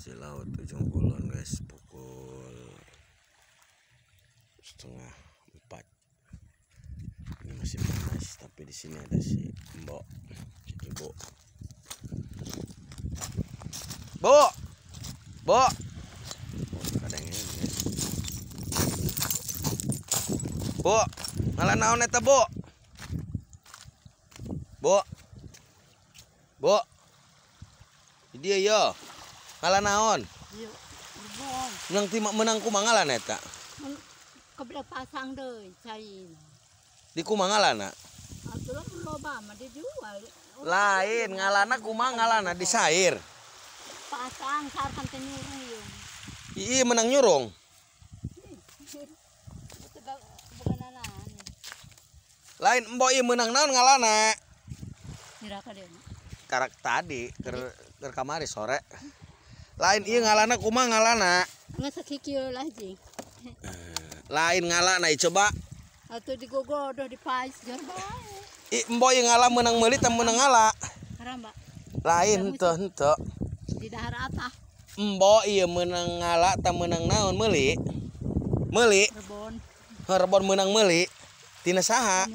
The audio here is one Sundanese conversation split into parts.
Si laut Ujung Kulon guys, pukul 3:30. Ini masih panas, tapi di sini ada si Mbok, si Ibu. Bu, Bu. Oh, ada yang ini guys. Bu, ngalah naon eta, Bu? Bu. Bu. Dia yo. Ngalah naon? Menang ti menang kumaha ngalan eta? Kebelah pasang deui cai. Di kumaha ngalana? Atuh loba mah dijual. Lain ngalana kumaha ngalana di sair. Pasang sarkan teh nyurung ieu. Ii menang nyurung. Lain embo ieu menang naon ngalana? Nyeraka deui. Karak tadi keur kamari sore. Lain ieu ngalana kumaha ngalana? Nges sakieu lah jing. Lain ngalana coba. Atuh digogodoh dipais jor bae. Ih embo ieu ngala meunang meuli teh meunang ngala. Karamba. Lain henteu henteu. Di dahar atah. Embo ieu meunang ngala teh meunang naon meuli? Meuli. Rebon. Rebon meunang meuli. Tina saha?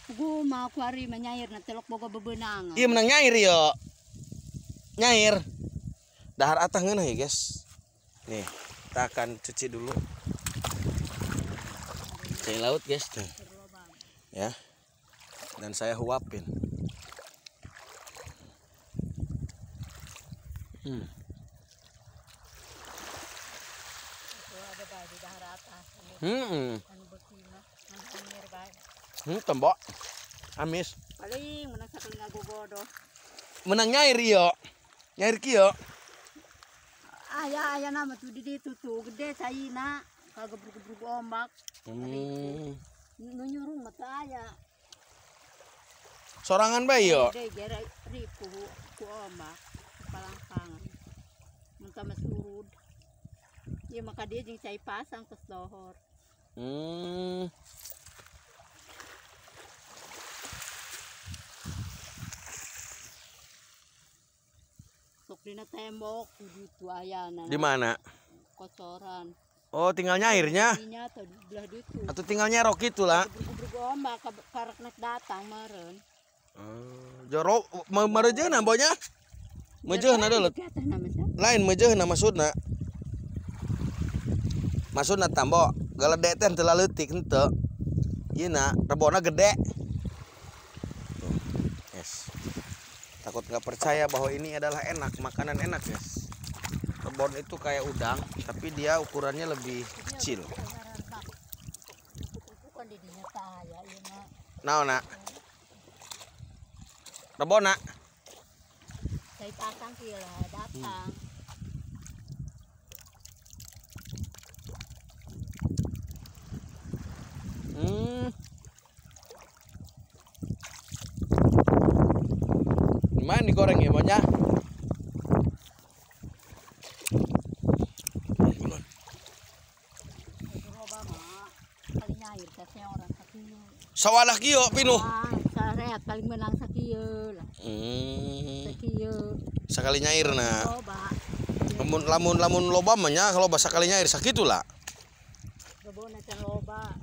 Gu mah kuari mah nyair na telok boga bebenang. Ieu meunang nyair yo. Nyair. Dahar atah ngeunah ya guys. Nih, kita akan cuci dulu. Cai laut guys tuh. Ya. Dan saya huapin. Tembok. Amis. Paling menang sakali ngagogodoh. Menang nyair yo. Nyair kieu. Aya aya nama tuh di ditu tuh gede caina kagebrug-gebrug ombak. Nu nyurung mah teu aya. Sorangan bae yo. Gede gere ripu ku ombak palangkangan. Mun tah surud. Ieu mah ka dieu jeung cai pasang tos dohor. Dina tembok kudu ayana. Di mana? Kocoran. Oh, tinggal nyairnya. Atau belah ditu. Atau tinggal nyerok gitu lah. Gebrug ombak karek nek datang meureun. Jero meurejeuna bonya? Meujeuna deuleu. Lain meujeuna maksudna. Maksudna tambo galedek teh teu leutik henteu. Ieu na rebona gede. Tuh. Yes. Takut nggak percaya bahwa ini adalah enak, makanan enak guys. Rebon itu kayak udang, tapi dia ukurannya lebih kecil. Nah, nak. Rebon nak. Gimana digoreng ya, Bonya? Sawalah kieu pinuh. Sareat paling menang sakieu lah. Sakieu. Sakali nyair na. Lamun lamun lamun loba mah nya loba sakali nyair sakitu lah. Rebona can loba.